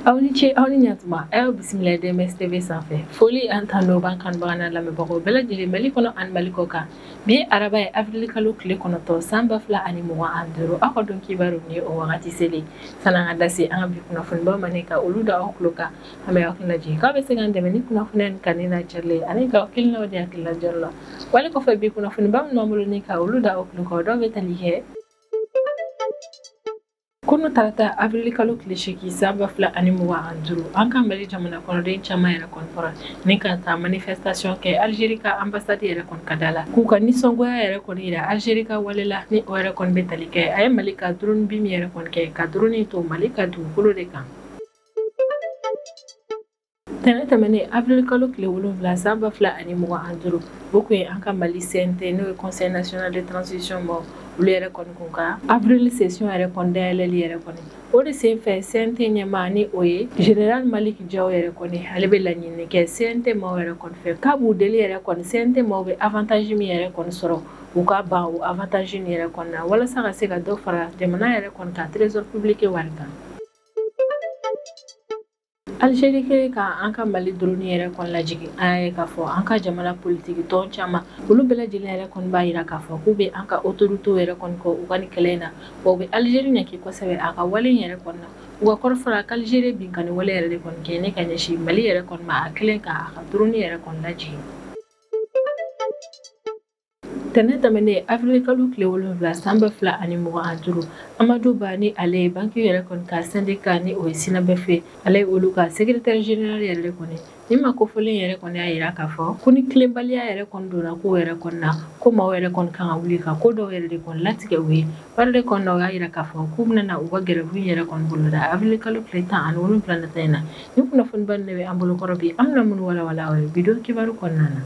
Aw ni ce aw ni ɲatuma a y'aw bisimila DMS TV sanfɛ. Foli an tan dɔw b'an kanubaga n'a lamɛnbagaw bɛɛ lajɛlen Mali kɔnɔ ani Mali kɔ kan. Bi ye araba ye, avril kalo tile 9 san 2025. Aw ka don kibaru ni o wagati selen san'an ka da se an ka bi kunnafonibaw ma ne ka olu da aw tulo kan, an bɛ aw hakili lajigin k'aw bɛ se k'an dɛmɛ ni kunnafoniya nin kanuni n'a carilen ani k'aw hakilinaw di hakilina jɔyɔrɔ la. Wale kɔfɛ, bi kunnafoniba minnu b'an bolo ni ka olu da aw tulo kan, o dɔw bɛ tali kɛ: Kunu tarata, avril kalo tile 8 san 2025, an ka Mali jamana kɔnɔden caman yɛrɛ kɔni bɔra ni ka taa manifestation kɛ Algérie ka ambassade yɛrɛ kɔni ka da la, k'u ka nisɔngoya yɛrɛ kɔni yira Algérie ka wale la, ni o yɛrɛ kɔni bɛ tali kɛ a ye Mali ka drone bin min yɛrɛ kɔni kɛ ka drone to Mali ka dugukolo de kan. Tɛnɛ tɛmɛnen, avril kalo tile 7 san 2025, o kun ye an ka Mali CNT, n'o ye Conseil national de transition ma, olu yɛrɛ kɔni kun ka avril session yɛrɛ kɔni dayɛlɛli yɛrɛ kɔni. O de sen fɛ, CNT ɲɛmaa, ni o ye général Malick Diaw yɛrɛ kɔni, ale bɛ laɲini kɛ CNT maaw yɛrɛ kɔni fɛ k'a b'u deli yɛrɛ kɔni, CNT maaw bɛ avantage min yɛrɛ kɔni sɔrɔ, u ka ban o avantage nin yɛrɛ kɔni na, walasa ka se ka dɔ fara jamana yɛrɛ kɔni ka trésor public wari kan. Algérie kɛlen ka an ka Mali drone yɛrɛ kɔni lajigin, an y'a ye k'a fɔ an ka jamana politiki tɔn caman, olu bɛɛ lajɛlen yɛrɛ kɔni b'a yira k'a fɔ k'u bɛ an ka autorité yɛrɛ kɔni kɔ u ka nin kɛlɛ in na, wa u bɛ Algérie ɲangi kosɛbɛ a ka wale in yɛrɛ kɔni na. U ka kɔrɔfɔ la, k'Algérie binkanni wale yɛrɛ de kɔni kɛ ne ka ɲɛsin Mali yɛrɛ kɔni ma, a kɛlen ka a ka drone yɛrɛ kɔni lajigin. Tɛnɛ tɛmɛnen, avril kalo tile 7 san 2025, Amadou Ba, ni ale ye banque yɛrɛ kɔni ka syndicat, ni o ye SYNABEF ye, ale ye olu ka secrétaire général yɛrɛ de kɔni. Ni ma kofɔlen yɛrɛ kɔni y'a yira k'a fɔ ko ni tilenbaliya yɛrɛ kɔni donna ko yɛrɛ kɔni na, ko maaw yɛrɛ kɔni kan ka wuli ka ko dɔw yɛrɛ de kɔni latigɛ u ye. Wari de kɔni na, o y'a yira k'a fɔ k'u bɛna u ka grève yɛrɛ kɔni boloda avril kalo tile 17 nata in na. Ni kunnafoniba nin de bɛ an bolokɔrɔ bi, an bɛna minnu walawala aw ye bi don kibaru kɔnɔna na.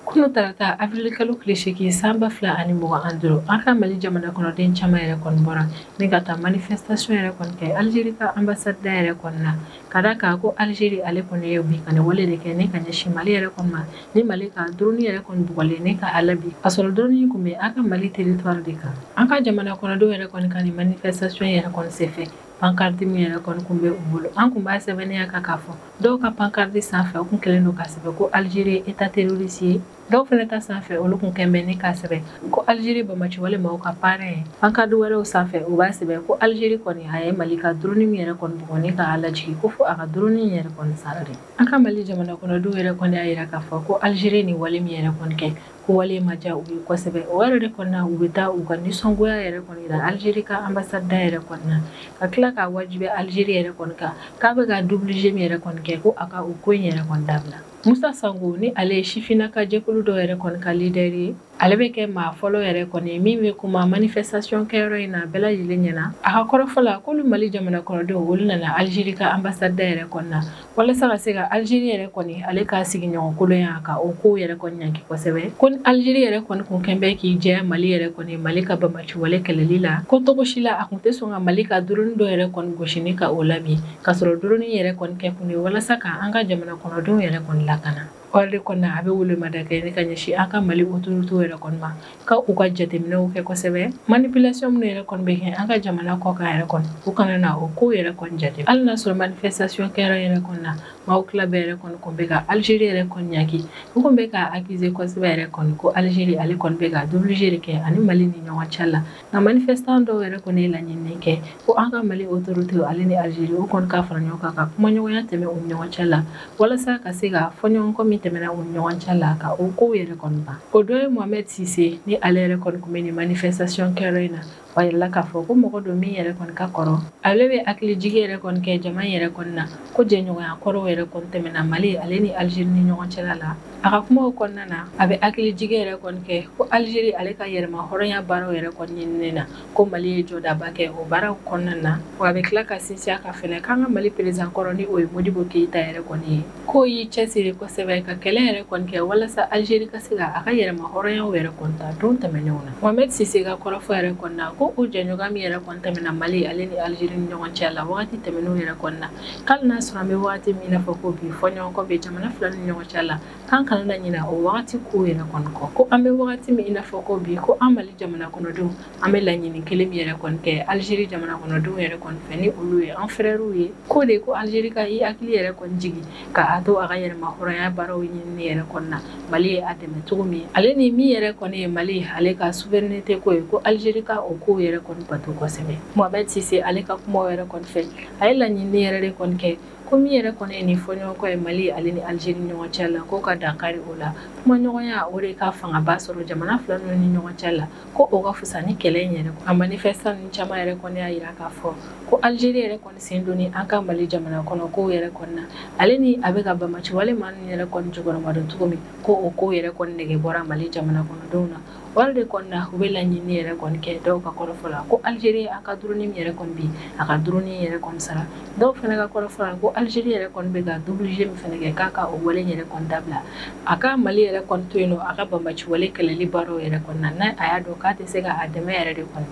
Kunu tarata, avril kalo tile 8 san 2025, an ka Mali jamana kɔnɔden caman yɛrɛ kɔni bɔra ni ka taa manifestation yɛrɛ kɔni kɛ Algérie ka ambassade da yɛrɛ kɔni na, ka da kan ko Algérie ale kɔni ye binkanni wale de kɛ ne ka ɲɛsin Mali yɛrɛ kɔni ma, ni Mali ka drone yɛrɛ kɔni bugɔlen ne ka a labi, ka sɔrɔ drone kun bɛ an ka Mali territoire de kan. An ka jamana kɔnɔdenw yɛrɛ kɔni ka nin manifestation yɛrɛ kɔni senfɛ, pancarte min yɛrɛ kɔni kun bɛ u bolo, an kun b'a sɛbɛnniya kan k'a fɔ dɔw ka pancarte sanfɛ, u kun kɛlen don k'a sɛbɛn ko Algérie état terroriste ye. Dɔw fɛnɛ ta sanfɛ, olu kun kɛn bɛ ni k'a sɛbɛn ko Algérie bamaciwale maaw ka parrain ye. Pancarte wɛrɛw sanfɛ, u b'a sɛbɛn ko Algérie kɔni a ye Mali ka drone min yɛrɛ kɔni bugɔ ni k'a lajigin, ko fo a ka drone yɛrɛ kɔni sara de. An ka Mali jamana kɔnɔdenw yɛrɛ kɔni y'a yira k'a fɔ ko Algérie ni wale min yɛrɛ kɔni kɛ, ko wale ma diya u ye kosɛbɛ. O yɛrɛ de kɔni na, u bɛ taa u ka nisɔngoya yɛrɛ kɔni yira Algérie ka ambassade da yɛrɛ kɔni na, ka tila k'a wajibiya Algérie yɛrɛ kɔni kan k'a bɛ ka double jeu min yɛrɛ kɔni kɛ, ko a ka o ko in yɛrɛ kɔni dabila. Musa Sango, ni ale ye sifinnaka jɛkulu dɔ yɛrɛ kɔni ka leader ye, ale bɛ kɛ maa fɔlɔ yɛrɛ kɔni min bɛ kuma manifestation kɛyɔrɔ in na bɛɛ lajɛlen ɲɛna. A ka kɔrɔfɔ la, k'olu Mali jamana kɔnɔdenw, olu nana Algérie ka ambassade da yɛrɛ kɔni na walasa ka se ka Algérie yɛrɛ kɔni ale ka sigiɲɔgɔn kolonya ka o kow yɛrɛ kɔni ɲangi kosɛbɛ, ko ni Algérie yɛrɛ kɔni kun kɛn bɛ k'i jɛya Mali yɛrɛ kɔni, Mali ka bamaciwale kɛlɛli la, ko togo si la a kun tɛ sɔn ka Mali ka drone dɔ yɛrɛ kɔni gosi ni ka o labi, ka sɔrɔ drone yɛrɛ kɔni kɛ kun ye walasa ka an ka jamana kɔnɔdenw yɛrɛ kɔni lakana. O de kɔni a bɛ welemada kɛ ne ka ɲɛsin an ka Mali autorité yɛrɛ kɔni ma, ka u ka jateminɛw kɛ kosɛbɛ, manipulation minnu yɛrɛ kɔni bɛ kɛ an ka jamana kɔ kan yɛrɛ kɔni, u kana na o kow yɛrɛ kɔni jate. Hali n'a sɔrɔ manifestation kɛyɔrɔ yɛrɛ kɔni na, maaw tila bɛɛ yɛrɛ kɔni kun bɛ ka Algérie yɛrɛ kɔni ɲangi, u kun bɛ ka accuser kosɛbɛ yɛrɛ kɔni ko Algérie ale kɔni bɛ ka double jeu de kɛ ani Mali ni ɲɔgɔn cɛ la. Nka manifestant dɔw yɛrɛ kɔni ye laɲini kɛ ko an ka Mali autorité ale ni Algérie, u kɔni ka fara ɲɔgɔn kan ka kumaɲɔgɔnya tɛmɛ u ni ɲɔgɔn cɛ la, walasa ka se ka fɔɲɔgɔnkɔ min tɛmɛna u ni ɲɔgɔn cɛ la, ka o kow yɛrɛ kɔni ban. O dɔ ye Mohamed Cissé, ni ale yɛrɛ kɔni kun bɛ nin manifestation kɛyɔrɔ in na. O yirala k'a fɔ ko mɔgɔ don min yɛrɛ kɔni ka kɔrɔ, ale bɛ hakili jigi yɛrɛ kɔni kɛ jama yɛrɛ kɔni na ko jɛɲɔgɔnya kɔrɔw yɛrɛ kɔni tɛmɛna Mali ale ni Algérie ni ɲɔgɔn cɛla la. A ka kumaw kɔnɔna na, a bɛ hakili jigi yɛrɛ kɔni kɛ ko Algérie ale ka yɛrɛma hɔrɔnya baaraw yɛrɛ kɔni ɲinini na, ko Mali ye jɔdaba kɛ o baaraw kɔnɔna na. Wa a bɛ tila ka sinsin a kan fɛnɛ k'an ka Mali président kɔrɔ, ni o ye Modibo Keyita yɛrɛ kɔni ye, k'o y'i cɛsiri kosɛbɛ ka kɛlɛ yɛrɛ kɔni kɛ walasa Algérie ka se ka a ka yɛrɛma hɔrɔnyaw yɛrɛ kɔni ta don tɛmɛnenw na. Mohamed Cissé ka kɔrɔfɔ yɛrɛ kɔni na, ko ko o jɛɲɔgɔnya min yɛrɛ kɔni tɛmɛna Mali ale ni Algérie ni ɲɔgɔn cɛ la wagati tɛmɛnenw yɛrɛ kɔni na, k'ale n'a sɔrɔ an bɛ wagati min n'a fɔ ko bi fɔɲɔgɔnkɔ bɛ jamana fila ni ɲɔgɔn cɛ la, k'an kana na ɲinɛ o wagati kow yɛrɛ kɔni kɔ. Ko an bɛ wagati min i n'a fɔ ko bi, ko an Mali jamana kɔnɔdenw an bɛ laɲini kelen min yɛrɛ kɔni kɛ Algérie jamana kɔnɔdenw yɛrɛ kɔni fɛ, ni olu ye an frères ye, ko de ko Algérie ka i hakili yɛrɛ kɔni jigin k'a to a ka yɛrɛma hɔrɔnya baaraw ɲinini yɛrɛ kɔni na, Mali ye a dɛmɛ cogo min, ale ni min yɛrɛ kɔni ye Mali ale ka souveraineté ko ye, ko Algérie ka o kow yɛrɛ kɔni bato kosɛbɛ. Mohamed Cissé ale ka kumaw yɛrɛ kɔni fɛ, a ye laɲini yɛrɛ de kɔni kɛ ko min yɛrɛ kɔni ye nin fɔɲɔgɔnkɔ ye Mali ale ni Algérie ɲɔgɔn cɛ la, ko ka dankari o la, kumaɲɔgɔnya o de ka fangaba sɔrɔ jamana fila ninnu ni ɲɔgɔn cɛ la, ko o ka fisa ni kɛlɛ in yɛrɛ. A manifestant ninnu caman yɛrɛ kɔni y'a jira k'a fɔ ko Algérie yɛrɛ kɔni sen donni an ka Mali jamana kɔnɔ kow yɛrɛ kɔni na, ale ni a bɛ ka bamaciwale maa ninnu yɛrɛ kɔni jukɔrɔmadon cogo min, ko o kow yɛrɛ kɔni nege bɔra Mali jamana kɔnɔdenw na. O de kɔni na, u bɛ laɲini yɛrɛ kɔni kɛ dɔw ka kɔrɔfɔ la ko Algérie a ka drone min yɛrɛ kɔni bi, a ka drone yɛrɛ kɔni sara. Dɔw fana ka kɔrɔfɔ la ko Algérie yɛrɛ kɔni bɛ ka double jeu min fana kɛ, k'a ka o wale yɛrɛ kɔni dabila, a ka Mali yɛrɛ kɔni to yen nɔ a ka bamaciwale kɛlɛli baaraw yɛrɛ kɔni na, n'a a y'a dɔn k'a tɛ se k'a dɛmɛ yɛrɛ de kɔni.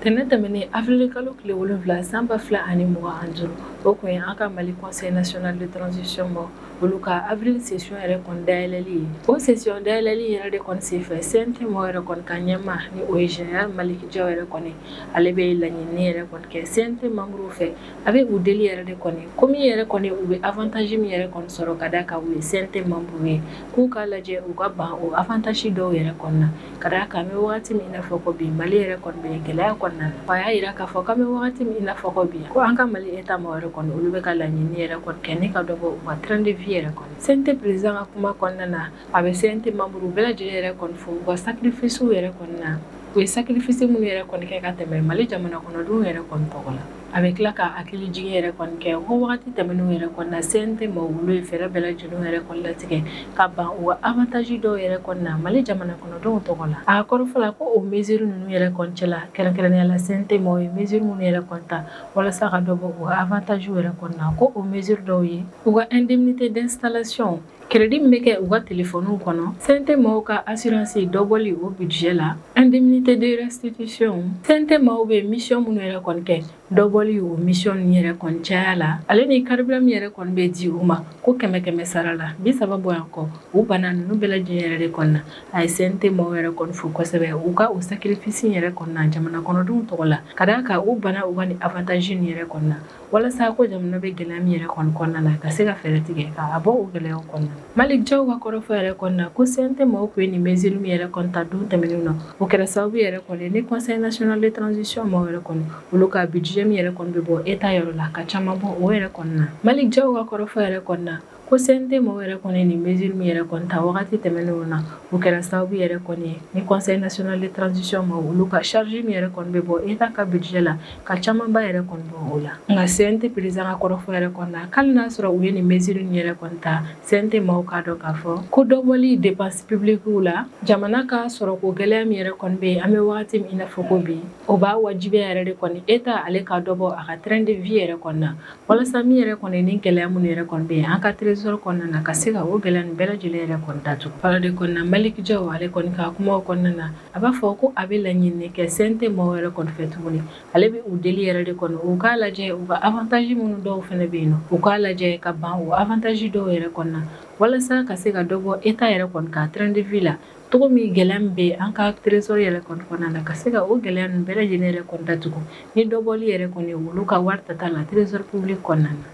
Tɛnɛn tɛmɛnen avril kalo tile 7 san 2025, o kun ye an ka Mali Conseil national de transition ma olu ka avril session yɛrɛ kɔni dayɛlɛli ye. O session dayɛlɛli yɛrɛ de kɔni senfɛ, CNT mɔgɔ yɛrɛ kɔni ka ɲɛmaa ni o ye général Malick Diaw yɛrɛ kɔni, ale bɛ laɲini yɛrɛ kɔni kɛ CNT membre fɛ, a bɛ u deli yɛrɛ de kɔni ko min yɛrɛ kɔni u bɛ avantage min yɛrɛ kɔni sɔrɔ ka d'a kan u ye CNT membre ye, k'u k'a lajɛ u ka ban o avantage dɔw yɛrɛ kɔni na, ka d'a kan an bɛ wagati min i n'a fɔ ko bi Mali yɛrɛ kɔni bɛ gɛlɛya kɔnɔna na. A y'a jira k'a fɔ k'an bɛ wagati min i n'a fɔ ko bi, ko an ka Mali État mɔgɔ yɛrɛ kɔni olu bɛ ka laɲini yɛrɛ kɔni kɛ ni ka dɔ bɔ u ka train de vie yɛrɛ kɔnɔ. CNT président ka kuma kɔnɔna na, a bɛ CNT membre bɛɛ lajɛlen yɛrɛ kɔni fo u ka sacrifice yɛrɛ kɔni na, u ye sacrifice minnu yɛrɛ kɔni kɛ ka tɛmɛ Mali jamana kɔnɔdenw yɛrɛ kɔni tɔgɔ la. A bɛ tila ka hakili jigin yɛrɛ kɔni kɛ ko wagati tɛmɛnenw yɛrɛ kɔni na, CNT maaw olu ye fɛɛrɛ bɛɛ lajɛlen yɛrɛ kɔni latigɛ ka ban u ka avantage dɔw yɛrɛ kɔni na Mali jamana kɔnɔdenw tɔgɔ la. A kɔrɔfɔ la ko o mesure ninnu yɛrɛ kɔni cɛla, kɛrɛnkɛrɛnnenya la CNT maaw ye mesure minnu yɛrɛ kɔni ta walasa ka dɔ bɔ u ka avantage yɛrɛ kɔni na, ko o mesure dɔw ye u ka indemnité d'installation, crédit min bɛ kɛ u ka téléphone kɔnɔ, CNT maaw ka assurance dɔbɔli o budget la, indemnité de restitution, CNT maaw bɛ mission minnu yɛrɛ kɔni kɛ dɔbɔli o mission ninnu yɛrɛ kɔni caya la, ale ni carburant min yɛrɛ kɔni bɛ di u ma ko 100 sara la 30 bɔ yan kɔ, u banna ninnu bɛɛ lajɛlen yɛrɛ de kɔni na. A ye CNT maaw yɛrɛ kɔni fo kosɛbɛ u ka o sacrifice yɛrɛ kɔni na jamana kɔnɔdenw tɔgɔ la, ka d'a kan u banna u ka nin avantage nin yɛrɛ kɔni na, walasa ko jamana bɛ gɛlɛya min yɛrɛ kɔni kɔnɔna na ka se ka fɛɛrɛ tigɛ k'a bɔ o gɛlɛyaw kɔnɔna na. Malick Diaw ka kɔrɔfɔ yɛrɛ kɔni na ko CNT maaw tun ye nin mesure min yɛrɛ kɔni ta don tɛmɛnenw na, o kɛra sababu yɛrɛ kɔni ni Conseil national de transition maaw yɛrɛ kɔni olu ka budget min yɛrɛ kɔni bɛ bɔ État yɔrɔ la ka caman bɔ o yɛrɛ kɔni na. Malick Diaw ka kɔrɔfɔ yɛrɛ kɔni na ko CNT maaw yɛrɛ kɔni nin mesure min yɛrɛ kɔni ta wagati tɛmɛnenw na, o kɛra sababu yɛrɛ kɔni ye ni Conseil national de transition maaw olu ka charge min yɛrɛ kɔni bɛ bɔ État ka budget la ka camanba yɛrɛ kɔni bɔ o la. Nka CNT président ka kɔrɔfɔ yɛrɛ kɔni na, k'ale n'a sɔrɔ u ye nin mesure nin yɛrɛ kɔni ta, CNT maaw k'a dɔn k'a fɔ ko dɔbɔli dépense publique la, jamana ka sɔrɔko gɛlɛya min yɛrɛ kɔni bɛ yen an bɛ wagati min i n'a fɔ ko bi, o b'a wajibiya yɛrɛ de kɔni État ale ka dɔ bɔ a ka train de vie yɛrɛ kɔni na, walasa min yɛrɛ kɔni ni gɛlɛya minnu yɛrɛ kɔni bɛ yen an ka trésor kɔnɔna na ka se ka o gɛlɛya nin bɛɛ lajɛlen yɛrɛ kɔni datugu. Fɔlɔ de kɔni na, Malick Diaw ale kɔni ka kumaw kɔnɔna na, a b'a fɔ ko a bɛ laɲini kɛ CNT maaw yɛrɛ kɔni fɛ tuguni, ale bɛ u deli yɛrɛ de kɔni u k'a lajɛ u ka avantage minnu dɔw fana bɛ yen nɔ, u k'a lajɛ ka ban o avantage dɔw yɛrɛ kɔni na, walasa ka se ka dɔ bɔ État yɛrɛ kɔni ka train de vie la cogo min gɛlɛya min bɛ an ka trésor yɛrɛ kɔni kɔnɔna na, ka se ka o gɛlɛya ninnu bɛɛ lajɛlen yɛrɛ kɔni datugu ni dɔbɔli yɛrɛ kɔni olu ka wari tata la trésor public kɔnɔna na.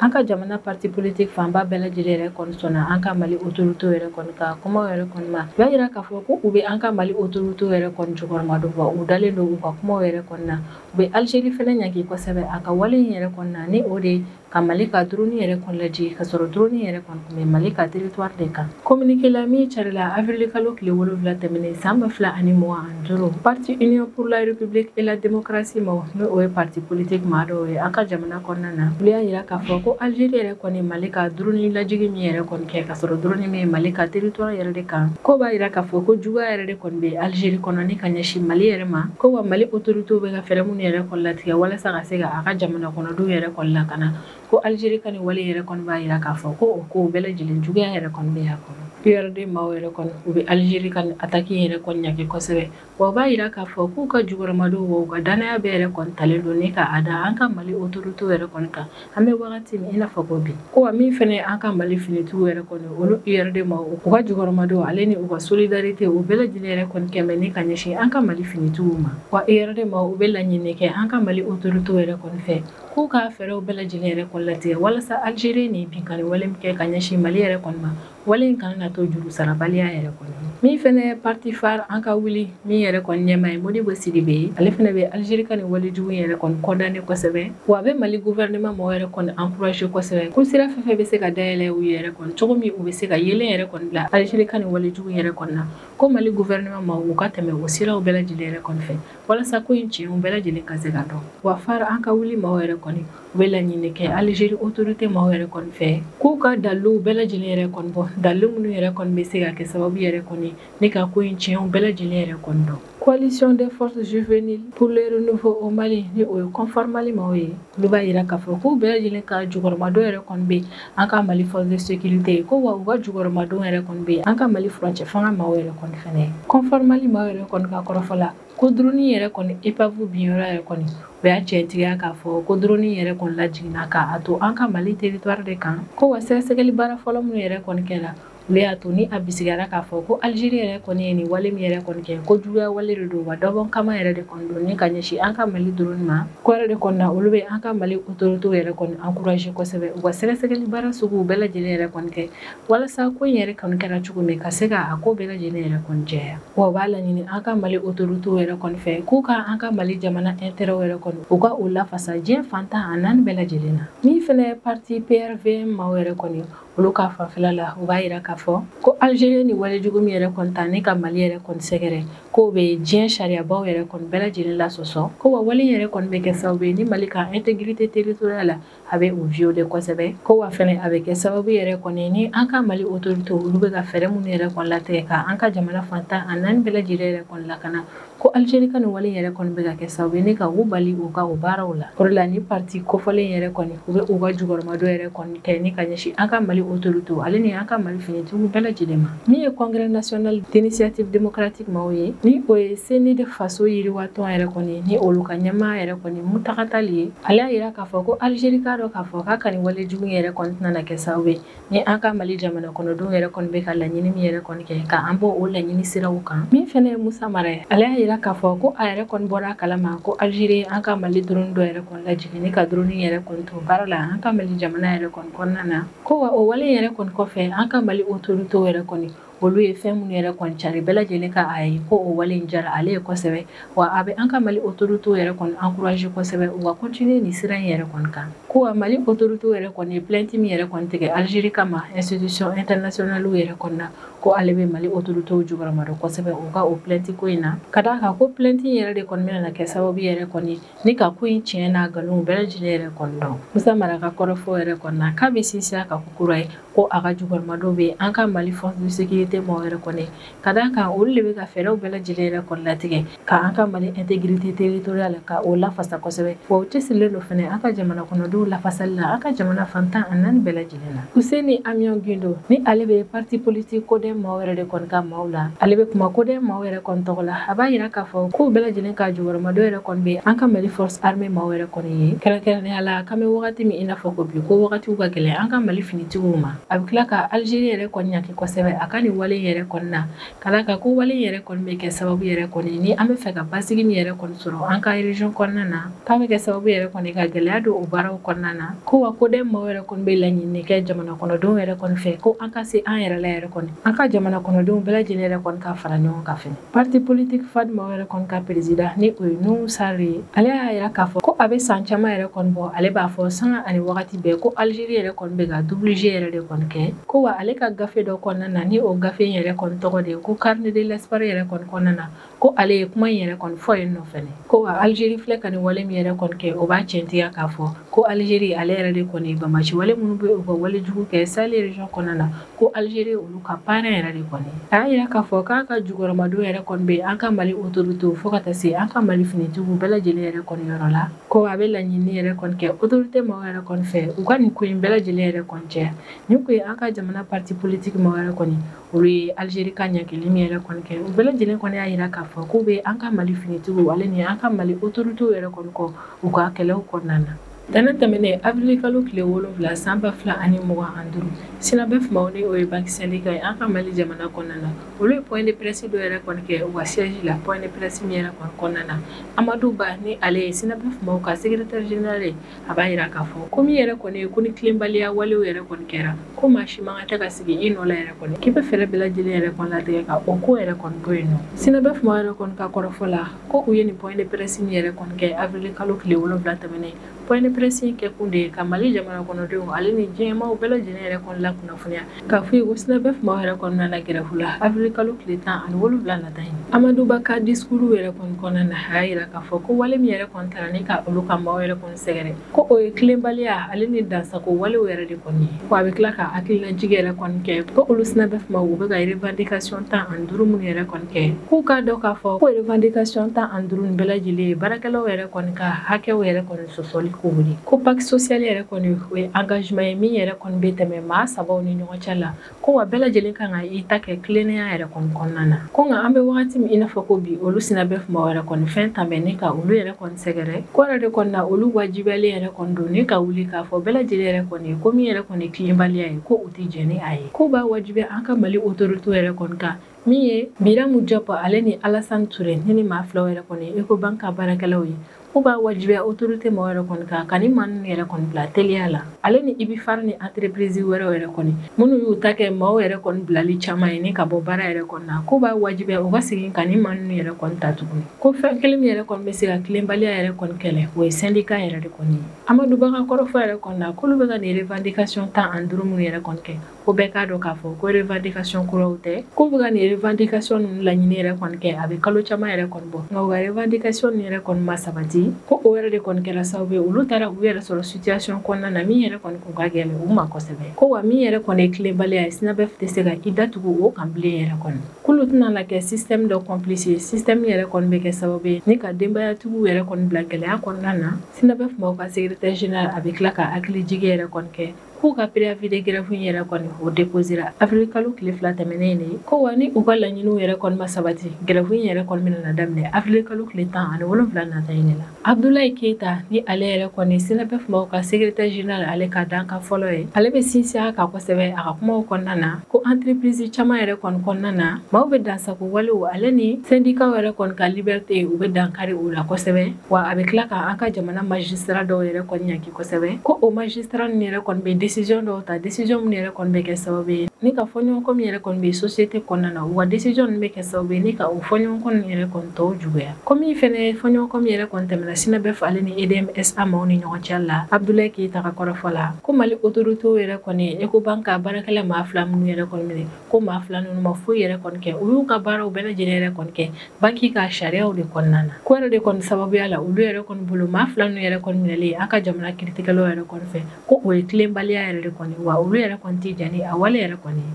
An ka jamana parti politique fanba bɛɛ lajɛlen yɛrɛ kɔni sɔnna an ka Mali autorité yɛrɛ kɔni ka kumaw yɛrɛ kɔni ma. U y'a jira k'a fɔ ko u bɛ an ka Mali autorité yɛrɛ kɔni jukɔrɔmadon, wa u dalen don u ka kumaw yɛrɛ kɔni na. U bɛ Algérie fɛnɛ ɲangi kosɛbɛ a ka wale in yɛrɛ kɔni na, ni o de ka Mali ka drone yɛrɛ kɔni lajigin ka sɔrɔ drone yɛrɛ kɔni tun bɛ Mali ka territoire de kan. Communiqué la min carila avril kalo tile 7 tɛmɛnen san 2025, Parti Union pour la République et la démocratie maaw, n'o o ye parti politique maa dɔw ye an ka jamana kɔnɔna na, olu y'a jira k'a fɔ ko Algérie yɛrɛ kɔni Mali ka drone lajigin min yɛrɛ kɔni kɛ ka sɔrɔ drone min Mali ka territoire yɛrɛ de kan, ko b'a jira k'a fɔ ko juguya yɛrɛ de kɔni bɛ Algérie kɔnɔ ni ka ɲɛsin Mali yɛrɛ ma, ko wa Mali autorité bɛ ka fɛɛrɛ minnu yɛrɛ kɔni latigɛ walasa ka se ka a ka jamana kɔnɔdenw yɛrɛ kɔni lakana, Ko Algérie ka nin wale yɛrɛ kɔni b'a jira k'a fɔ ko o ko bɛɛ lajɛlen juguya yɛrɛ kɔni bɛ a kɔnɔ. URD maaw yɛrɛ kɔni u bɛ Algérie ka nin attaque yɛrɛ kɔni ɲangi kosɛbɛ, wa u b'a jira k'a fɔ k'u ka jukɔrɔmadon wa u ka danaya bɛɛ yɛrɛ kɔni talen don ni k'a da an ka Mali autorité yɛrɛ kɔni kan an bɛ wagati min i n'a fɔ ko bi. Ko wa min fɛnɛ an ka Mali finitigiw yɛrɛ kɔni olu URD maaw u ka jukɔrɔmadon ale ni u ka solidarité u bɛɛ lajɛlen yɛrɛ kɔni kɛmɛ ni ka ɲɛsin an ka Mali finitigiw ma. Wa URD maaw u bɛ laɲini kɛ an ka Mali autorité yɛrɛ kɔni fɛ k'u ka fɛɛrɛw bɛɛ lajɛlen yɛrɛ kɔni latigɛ walasa Algérie ni binkanni wale min kɛ ka ɲɛsin Mali yɛrɛ kɔni ma, wale in kana na to juru sarabaliya yɛrɛ kɔni. Min fɛnɛ parti phare an ka wuli min yɛrɛ kɔni ɲɛmaa ye Modibo Sidibe ye, ale fɛnɛ bɛ Algérie ka nin walejugu yɛrɛ kɔni condamné kosɛbɛ, wa a bɛ Mali gouvernement mɔgɔw yɛrɛ kɔni encouragé kosɛbɛ ko sira fɛn fɛn bɛ se ka dayɛlɛ u yɛrɛ kɔni cogo min u bɛ se ka yelen yɛrɛ kɔni bila Algérie ka nin walejugu yɛrɛ kɔni na, ko Mali gouvernement maaw u ka tɛmɛ o siraw bɛɛ lajɛlen yɛrɛ kɔni fɛ walasa ko in tiɲɛw bɛɛ lajɛlen ka se ka dɔn. Wa phare an ka wuli maaw yɛrɛ kɔni u bɛ laɲini kɛ Algérie autorité maaw yɛrɛ kɔni fɛ k'u ka daliluw bɛɛ lajɛlen yɛrɛ kɔni bɔ, dalilu minnu yɛrɛ kɔni bɛ se ka kɛ sababu yɛrɛ kɔni ne ka ko in tiɲɛw bɛɛ lajɛlen yɛrɛ kɔni dɔn. Coalition des forces juvéniles pour le renouveau au Mali ni o ye Confort Mali maaw ye, olu b'a jira k'a fɔ k'u bɛɛ lajɛlen ka jukɔrɔmadon yɛrɛ kɔni bɛ an ka Mali force de sécurité, ko wa u ka jukɔrɔmadon yɛrɛ kɔni bɛ an ka Mali furancɛ fanga maaw yɛrɛ kɔni fɛnɛ. Confort Mali maaw yɛrɛ kɔni ka kɔrɔfɔ la ko drone yɛrɛ kɔni épave binyɔrɔ yɛrɛ kɔni o y'a tiɲɛtigiya k'a fɔ ko drone yɛrɛ kɔni lajiginna k'a to an ka Mali territoire de kan, ko wa sɛgɛsɛgɛli baara fɔlɔ minnu yɛrɛ kɔni kɛra olu y'a to ni a bisigiyara k'a fɔ ko Algérie yɛrɛ kɔni ye nin wale min yɛrɛ kɔni kɛ ko juguya wale de don, wa dɔbɔ kama yɛrɛ de kɔni don ni ka ɲɛsin an ka Mali drone ma. Ko yɛrɛ de kɔni na olu bɛ an ka Mali autorité yɛrɛ kɔni encouragé kosɛbɛ u ka sɛgɛsɛgɛli baara suguw bɛɛ lajɛlen yɛrɛ kɔni kɛ walasa ko in yɛrɛ kɔni kɛra cogo min ka se ka a ko bɛɛ lajɛlen yɛrɛ kɔni jɛya. Wa u b'a laɲini an ka Mali autorité yɛrɛ kɔni fɛ k'u ka an ka Mali jamana intérêt yɛrɛ kɔni u ka o lafasa diɲɛ fantan a naani bɛɛ lajɛlen na. Min fɛnɛ parti PRVM maaw yɛrɛ kɔni olu ka fanfɛla la u b'a jira k'a fɔ ko Algérie ni walejugu min yɛrɛ kɔni ta ne ka Mali yɛrɛ kɔni sɛgɛrɛ k'o bɛ diɲɛ sariyabaw yɛrɛ kɔni bɛɛ lajɛlen lasɔsɔ, ko wa wale yɛrɛ kɔni bɛ kɛ sababu ye ni Mali ka intégrité territoriale a bɛ o violer kosɛbɛ, ko wa fɛnɛ a bɛ kɛ sababu yɛrɛ kɔni ni an ka Mali autorité olu bɛ ka fɛɛrɛ minnu yɛrɛ kɔni latigɛ ka an ka jamana fantan a naani bɛɛ lajɛlen yɛrɛ kɔni lakana, ko Algérie ka nin wale yɛrɛ kɔni bɛ ka kɛ sababu ye ne ka u bali u ka o baaraw la. O de la ni parti kofɔlen yɛrɛ kɔni u bɛ u ka jukɔrɔmadon yɛrɛ kɔni kɛ ni ka ɲɛsin an ka Mali autorité ale ni an ka Mali finitigiw bɛɛ lajɛlen ma. Min ye Congrès national d'initiative démocratique maaw ye ni o ye CNID faso yiriwatɔn yɛrɛ kɔni ni olu ka ɲɛmaa yɛrɛ kɔni Mountaga Tall ye, ale y'a jira k'a fɔ ko Algérie k'a dɔn k'a fɔ k'a ka nin walejugu yɛrɛ kɔni tɛna kɛ sababu ye ni an ka Mali jamana kɔnɔdenw yɛrɛ kɔni bɛ ka laɲini min yɛrɛ kɔni kɛ k'an bɔ o laɲini siraw kan. Min fɛnɛ ye Moussa Mara ye, ale y'a jira k'a fɔ ko a yɛrɛ kɔni bɔra a kalama ko Algérie an ka Mali drone dɔ yɛrɛ kɔni lajigin ni ka drone yɛrɛ kɔni to baara la an ka Mali jamana yɛrɛ kɔni kɔnɔna na, ko wa o wale yɛrɛ kɔni kɔfɛ an ka Mali autorité yɛrɛ kɔni olu ye fɛn minnu yɛrɛ kɔni cari bɛɛ lajɛlen ka a ye ko o wale in diyara ale ye kosɛbɛ, wa a bɛ an ka Mali autorité yɛrɛ kɔni encouragé kosɛbɛ u ka continuer nin sira in yɛrɛ kɔni kan. Ko wa Mali autorité yɛrɛ kɔni ye plainte min yɛrɛ kɔni tigɛ Algérie kama institution internationale yɛrɛ kɔni na, ko ale bɛ Mali autorité jukɔrɔmadon kosɛbɛ u ka o plainte ko in na, ka d'a kan ko plainte in yɛrɛ de kɔni bɛna kɛ sababu yɛrɛ kɔni ni ka ko in tiɲɛ n'a nkalon bɛɛ lajɛlen yɛrɛ kɔni dɔn. Moussa Mara ka kɔrɔfɔ yɛrɛ kɔni na k'a bɛ sinsin a kan ko kura ye ko a ka jukɔrɔmadon bɛ an ka Mali force de sécurité maaw yɛrɛ kɔni ka d'a kan olu de bɛ ka fɛɛrɛw bɛɛ lajɛlen yɛrɛ kɔni latigɛ ka an ka Mali intégrité territoriale ka o lafasa kosɛbɛ, wa u cɛsirilen don fɛnɛ an ka jamana kɔnɔdenw lafasali la an ka jamana fantan a naani bɛɛ lajɛlen na. Housseini Amion Guindo ni ale bɛ parti politique CODEM maaw yɛrɛ de kɔni ka maaw la, ale bɛ kuma CODEM maaw yɛrɛ kɔni tɔgɔ la, a b'a jira k'a fɔ k'u bɛɛ lajɛlen ka jukɔrɔmadon yɛrɛ kɔni bɛ an ka Mali force armée maaw yɛrɛ kɔni ye, kɛrɛnkɛrɛnnenya la k'an bɛ wagati min i n'a fɔ ko bi ko wagatiw ka gɛlɛn an ka Mali finitigiw ma. A bɛ tila ka Algérie yɛrɛ kɔni ɲangi kosɛbɛ a ka nin wale yɛrɛ kɔni na, ka d'a kan ko wale yɛrɛ kɔni bɛ kɛ sababu yɛrɛ kɔni ni an bɛ fɛ ka basigi min yɛrɛ kɔni sɔrɔ an ka région kɔnɔna na, k'a bɛ kɛ sababu yɛrɛ kɔni ka gɛlɛya don o baaraw kɔnɔna na. Ko wa CODEM maaw yɛrɛ kɔni bɛ laɲini kɛ jamana kɔnɔdenw yɛrɛ kɔni fɛ ko an ka se an yɛrɛ la yɛrɛ kɔni an ka jamana kɔnɔdenw bɛɛ lajɛlen yɛrɛ kɔni ka fara ɲɔgɔn kan fɛnɛ. Parti politique FAD maaw yɛrɛ kɔni ka président ni o ye Nouhou Sarr ye, ale y'a jira k'a fɔ ko a bɛ san caman yɛrɛ kɔni bɔ, ale b'a fɔ sanga ani wagati bɛɛ ko Algérie yɛrɛ kɔni bɛ ka double jeu yɛrɛ de kɔni kɛ, ko wa ale ka gafe dɔ kɔnɔna na ni o gafe in yɛrɛ kɔni tɔgɔ de ye ko carnet de l'espoir yɛrɛ kɔni kɔnɔna na, Ko ale ye kuma in yɛrɛ kɔni fɔ yen nɔ fɛnɛ. Ko wa Algérie filɛ ka nin wale min yɛrɛ kɔni kɛ, o b'a tiɲɛtigiya k'a fɔ ko Algérie ale yɛrɛ de kɔni banbaanci wale minnu bɛ u ka wale jugu kɛ Sahel région kɔnɔna na, ko Algérie olu ka parrain yɛrɛ de kɔni. A y'a yira k'a fɔ k'a ka jukɔrɔmadon yɛrɛ kɔni bɛ an ka Mali autorité fo ka taa se an ka Mali finitigiw bɛɛ lajɛlen yɛrɛ kɔni yɔrɔ la. Ko a bɛ laɲini yɛrɛ kɔni kɛ autorité maaw yɛrɛ kɔni fɛ, u ka nin ko in bɛɛ lajɛlen yɛrɛ kɔni cɛ. Nin ko ye an ka jamana parti politique maaw yɛrɛ kɔni, olu ye Algérie ka ɲangili min yɛrɛ kɔni kɛ, u bɛɛ lajɛlen kɔni y'a yira k'a fɔ k'u bɛ an ka Mali finitigiw ale ni an ka Mali autorité yɛrɛ kɔni kɔ u ka kɛlɛw kɔnɔna na. Tɛnɛn tɛmɛnen avril kalo tile 7 san 2025, SYNABEF maaw ni o ye banque syndicat ye an ka Mali jamana kɔnɔna na, olu ye point de presse dɔ yɛrɛ kɔni kɛ u ka siège la. Point de presse min yɛrɛ kɔni kɔnɔna na, Amadou Ba ni ale ye SYNABEF maaw ka secrétaire général ye, a b'a yira k'a fɔ ko min yɛrɛ kɔni ye ko ni tilenbaliya walew yɛrɛ kɔni kɛra, ko maa si man kan tɛ ka sigi i nɔ la yɛrɛ kɔni, k'i bɛ fɛɛrɛ bɛɛ lajɛlen yɛrɛ kɔni latigɛ ka o ko yɛrɛ kɔni bɔ yen nɔ. SYNABEF maaw yɛrɛ kɔni ka kɔrɔfɔ la, ko u ye nin point de presse min yɛrɛ kɔni kɛ avril kalo tile 7 tɛmɛnen. Point de presse in kɛ kun de ye ka Mali jamana kɔnɔdenw ale ni diɲɛmaaw bɛɛ lajɛlen yɛrɛ kɔni lakunnafoniya k'a fɔ ye ko SYNABEF maaw yɛrɛ kɔni nana grève la avril kalo tile 17 nata in. Amadou Ba ka discours yɛrɛ kɔni kɔnɔna na, a y'a yira k'a fɔ ko wale min yɛrɛ kɔni taara ni ka olu ka maaw yɛrɛ kɔni sɛgɛrɛ, ko o ye tilenbaliya ale ni dansago walew yɛrɛ de kɔni ye. Ko a bɛ tila ka hakililajigi yɛrɛ kɔni kɛ ko olu SYNABEF maaw u bɛ ka revendication 15 minnu yɛrɛ kɔni kɛ, k'u k'a dɔn k'a fɔ ko revendication 15 nin bɛɛ lajɛlen ye baarakɛlaw yɛrɛ kɔni ka hakɛw yɛrɛ kɔni sɔsɔli ko ye. Ko pacte social yɛrɛ kɔni o ye engagement ye min yɛrɛ kɔni bɛ tɛmɛ maa sabaw ni ɲɔgɔn cɛ la, ko wa bɛɛ lajɛlen kan ka i ta kɛ tilennenya yɛrɛ kɔni kɔnɔna na. Ko nka an bɛ wagati min i n'a fɔ ko bi, olu SYNABEF maaw yɛrɛ kɔni fɛn tan bɛ ni ka olu yɛrɛ kɔni sɛgɛrɛ, ko yɛrɛ de kɔni na olu wajibiyalen yɛrɛ kɔni don ni ka wuli k'a fɔ bɛɛ lajɛlen yɛrɛ kɔni ye ko min yɛrɛ kɔni tilenbaliya ye, ko u tɛ jɛn ni a ye. Ko b'a wajibiya an ka Mali autorité yɛrɛ kɔni kan min ye Biramu Diop ale ni Alassane Touré ni maa filaw yɛrɛ kɔni Ecobank ka baarakɛlaw ye, ko b'a wajibiya autorité maaw yɛrɛ kɔni kan ka ni maa ninnu yɛrɛ kɔni bila teliya la, ale ni Ibifar ni entreprise wɛrɛw yɛrɛ kɔni minnu y'u ta kɛ maaw yɛrɛ kɔni bilali caman ye ni ka bɔ baara yɛrɛ kɔni na, ko b'a wajibiya u ka segin ka ni maa ninnu yɛrɛ kɔni ta tuguni. Ko fɛn kelen min yɛrɛ kɔni bɛ se ka tilenbaliya yɛrɛ kɔni kɛlɛ, o ye syndicat yɛrɛ de kɔni ye. Amadou Ba ka kɔrɔfɔ yɛrɛ kɔni na, k'olu bɛ ka nin revendication 15 minnu yɛrɛ kɔni kɛ, ko bɛɛ k'a dɔn k'a fɔ ko revendication kuraw tɛ, k'u bɛ ka nin revendication ninnu laɲini yɛrɛ kɔni kɛ a bɛ kalo caman yɛrɛ kɔni bɔ, nka u ka revendication ninnu yɛrɛ kɔni ma sabati, ko o yɛrɛ de kɔni kɛra sababu ye olu taara u yɛrɛ sɔrɔ situation kɔnɔna na min yɛrɛ kɔni kun ka gɛlɛn u ma kosɛbɛ. Ko wa min yɛrɛ kɔni ye tilenbaliya ye, SYNABEF tɛ se ka i datugu o kan bilen yɛrɛ kɔni. K'olu tɛna na kɛ système dɔ complice ye, système yɛrɛ kɔni bɛ kɛ sababu ye ni ka denbayatigiw yɛrɛ kɔni bila gɛlɛya kɔnɔna na. SYNABEF maaw ka secrétaire général a bɛ tila ka hakilijigi yɛrɛ kɔni kɛ k'u ka préavis de grève in yɛrɛ kɔni o déposera avril kalo tile 2 tɛmɛnen de, ko wa ni u ka laɲiniw yɛrɛ kɔni ma sabati, grève in yɛrɛ kɔni bɛna daminɛ avril kalo tile 17 nata in de la. Abdoulaye Keita ni ale yɛrɛ kɔni SYNABEF maaw ka secrétaire général ale ka dankan fɔlɔ ye, ale bɛ sinsin a kan kosɛbɛ a ka kumaw kɔnɔna na, ko entreprise caman yɛrɛ kɔni kɔnɔna na maaw bɛ dansago walew ale ni syndicat yɛrɛ kɔni ka liberté u bɛ dankari o la kosɛbɛ, wa a bɛ tila ka an ka jamana magistrat dɔw yɛrɛ kɔni ɲangi kosɛbɛ, ko o magistrat ninnu yɛrɛ kɔni bɛ décision dɔw ta, décision minnu yɛrɛ kɔni bɛ kɛ sababu ye ni ka fɔɲɔgɔnkɔ min yɛrɛ kɔni bɛ société kɔnɔna na, u ka décision ninnu bɛ kɛ sababu ye ni ka o fɔɲɔgɔnkɔ ninnu yɛrɛ kɔni tɔw juguya. Ko min fɛnɛ fɔɲɔgɔnkɔ min yɛrɛ kɔni tɛmɛna SYNABEF ale ni EDMSA maaw ni ɲɔgɔn cɛ la, Abdoulaye Keita ka kɔrɔfɔ la, ko Mali autorité yɛrɛ kɔni Ecobank ka baarakɛla maa fila minnu yɛrɛ kɔni minɛ, ko maa fila ninnu ma foyi yɛrɛ kɔni kɛ, u y'u ka baaraw bɛɛ lajɛlen yɛrɛ kɔni kɛ banki ka sariyaw de kɔnɔna na. Ko yɛrɛ de kɔni sababuya la olu yɛrɛ kɔni bolo maa fila ninnu yɛrɛ kɔni minɛlen an ka jamana kiiritigɛlaw yɛrɛ kɔni fɛ, ko o ye tilenbaliya yɛrɛ de kɔni, wa olu yɛrɛ kɔni tɛ jɛn ni a wale yɛrɛ kɔni ye.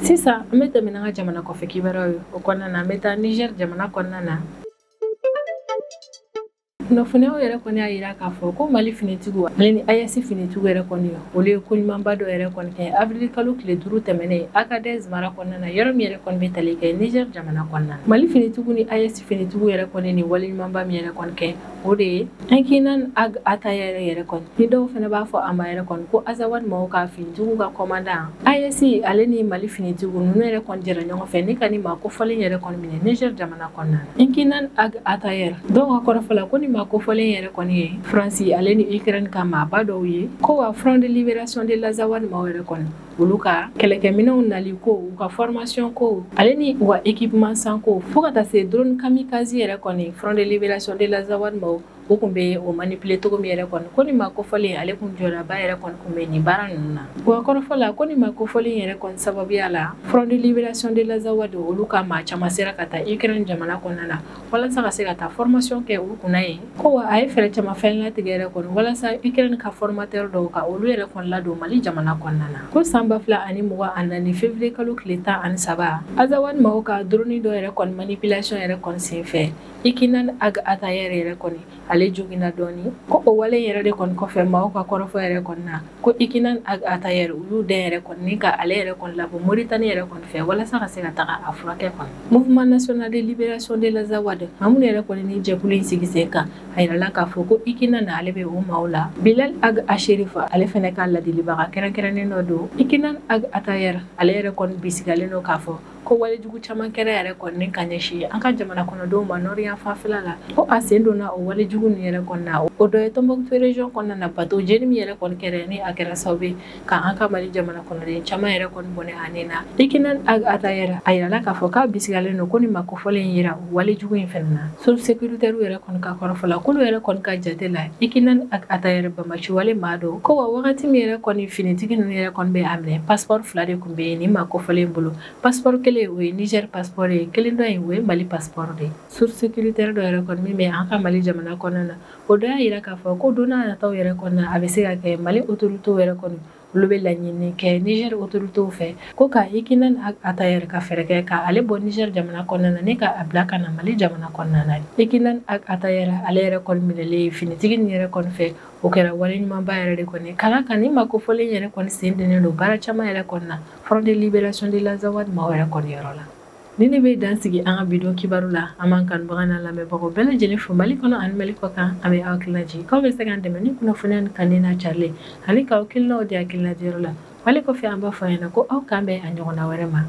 Sisan an bɛ tɛmɛ n'an ka jamana kɔfɛ kibaruyaw ye, o kɔnɔna na an bɛ taa Niger jamana kɔnɔna na. Kunnafoniyaw yɛrɛ kɔni y'a yira k'a fɔ ko Mali finitigiw ale ni AES finitigiw yɛrɛ kɔni olu ye koɲumanba dɔ yɛrɛ kɔni kɛ avril kalo tile 5 tɛmɛnen Agadez mara kɔnɔna na, yɔrɔ min yɛrɛ kɔni bɛ tali kɛ Niger jamana kɔnɔna na. Mali finitigiw ni AES finitigiw yɛrɛ kɔni ni waleɲumanba min yɛrɛ kɔni kɛ, o de ye Inkinan Ag Atayer yɛrɛ kɔni, ni dɔw fana b'a fɔ a ma yɛrɛ kɔni ko Azawad maaw ka finitigiw ka commandant. AES ale ni Mali finitigiw ninnu yɛrɛ kɔni jɛra ɲɔgɔn fɛ ni ka ni maa kofɔlen yɛrɛ kɔni minɛ Niger jamana kɔnɔna na. Inkinan Ag Atayer dɔw ka kɔrɔfɔ la ko ni maa kofɔlen yɛrɛ kɔni ye Faransi ale ni Ukraine ka maaba dɔw ye, ko wa Front de Libération de l'Azawad maaw yɛrɛ kɔni olu ka kɛlɛkɛminɛnw nali ko, u ka formation ko ale ni u ka équipement san ko, fo ka taa se drone kamikaze yɛrɛ kɔni Front de Libération de l'Azawad maaw o kun bɛ o manipuler cogo min yɛrɛ kɔni ko nin maa kofɔlen ale kun jɔdaba yɛrɛ kɔni kun bɛ nin baara ninnu na. Wa kɔrɔfɔ la ko nin maa kofɔlen yɛrɛ kɔni sababuya la Front de Libération de l'Azawad olu ka maa caman sera ka taa Ukraine jamana kɔnɔna na walasa ka se ka taa formation kɛ u kunna yen. Ko wa a ye fɛɛrɛ caman fɛn latigɛ yɛrɛ kɔni walasa Ukraine ka formateur dɔw ka olu yɛrɛ kɔni ladon Mali jamana kɔnɔna na. Ko san 2024 février kalo tile 13 Azawad maaw ka drone dɔ yɛrɛ kɔni manipulation yɛrɛ kɔni senfɛ Ikinan Ag Attaher yɛrɛ kɔni ale joginna dɔɔni. Ko o wale yɛrɛ de kɔni kɔfɛ maaw ka kɔrɔfɔ yɛrɛ kɔni na ko Ikinan Ag Attaher u y'u den yɛrɛ kɔni ni ka ale yɛrɛ kɔni labɔ Mauritanie yɛrɛ kɔni fɛ walasa ka se ka taga a furakɛ kɔni. Mouvement National de Libération de l'Azawad maa minnu yɛrɛ kɔni ni jɛkulu in sigi sen kan a yirala k'a fɔ ko Ikinan ale bɛ o maaw la. Bilal Ag Acherif ale fɛnɛ ka ladilibaga kɛrɛnkɛrɛnnen dɔ don. Ikinan Ag Attaher ale yɛrɛ kɔni bisigalen don k'a fɔ ko walejugu caman kɛra yɛrɛ kɔni ka ɲɛsin an ka jamana kɔnɔdenw ma nord yan fanfɛla la. Ko a sen donna o walejugu nin yɛrɛ kɔni na o dɔ ye Tombouctou région kɔnɔna na bateau jeni min yɛrɛ kɔni kɛra ni a kɛra sababu ye ka an ka Mali jamana kɔnɔden caman yɛrɛ kɔni bɔnɛ a nin na. Ikinan Ag Attaher a yirala k'a fɔ k'a bisigalen don ko nin maa kofɔlen in yira o walejugu in fɛnɛ na. Source sécuritaire yɛrɛ kɔni ka kɔrɔfɔ la k'olu yɛrɛ kɔni ka jate la Ikinan Ag Attaher bamaci wale maa don. Ko wa wagati min yɛrɛ kɔni finitigi ninnu yɛrɛ kɔni bɛ a minɛ passeport 2 de kun bɛ yen nin maa kofɔlen bolo. Passeport kelen o ye Niger passeport ye, kelen dɔ in o ye Mali passeport de ye. Source sécuritaire dɔ yɛrɛ kɔni min bɛ an ka Mali jamana kɔnɔna na o dɔ y'a yira k'a fɔ ko don n'a nataw yɛrɛ kɔni na a bɛ se ka kɛ Mali autorités yɛrɛ kɔni olu bɛ laɲini kɛ Niger autorités fɛ ko ka Ikinan Ag Attaher ka fɛɛrɛ kɛ ka ale bɔ Niger jamana kɔnɔna na ni ka a bila ka na Mali jamana kɔnɔna na. Ikinan Ag Attaher ale yɛrɛ kɔni minɛlen finitigi nin yɛrɛ kɔni fɛ o kɛra wale ɲumanba yɛrɛ de kɔni ka d'a kan ni maa kofɔlen yɛrɛ kɔni sen dennen don baara caman yɛrɛ kɔni na Front de Libération de l'Azawad maaw yɛrɛ kɔni yɔrɔ la. Ni ne bɛ dan sigi an ka bidon kibaru la an b'an kanubaga n'a lamɛnbagaw bɛɛ lajɛlen fo Mali kɔnɔ ani Mali kɔ kan. An bɛ aw hakilina jigin k'aw bɛ se k'an dɛmɛ ni kunnafoniya ni kanni n'a carilen ani k'aw hakilinaw di hakilinadiyɔrɔ la. Mali kɔfɛ an b'a fɔ a ɲɛna ko aw k'an bɛn a ɲɔgɔnna wɛrɛ ma.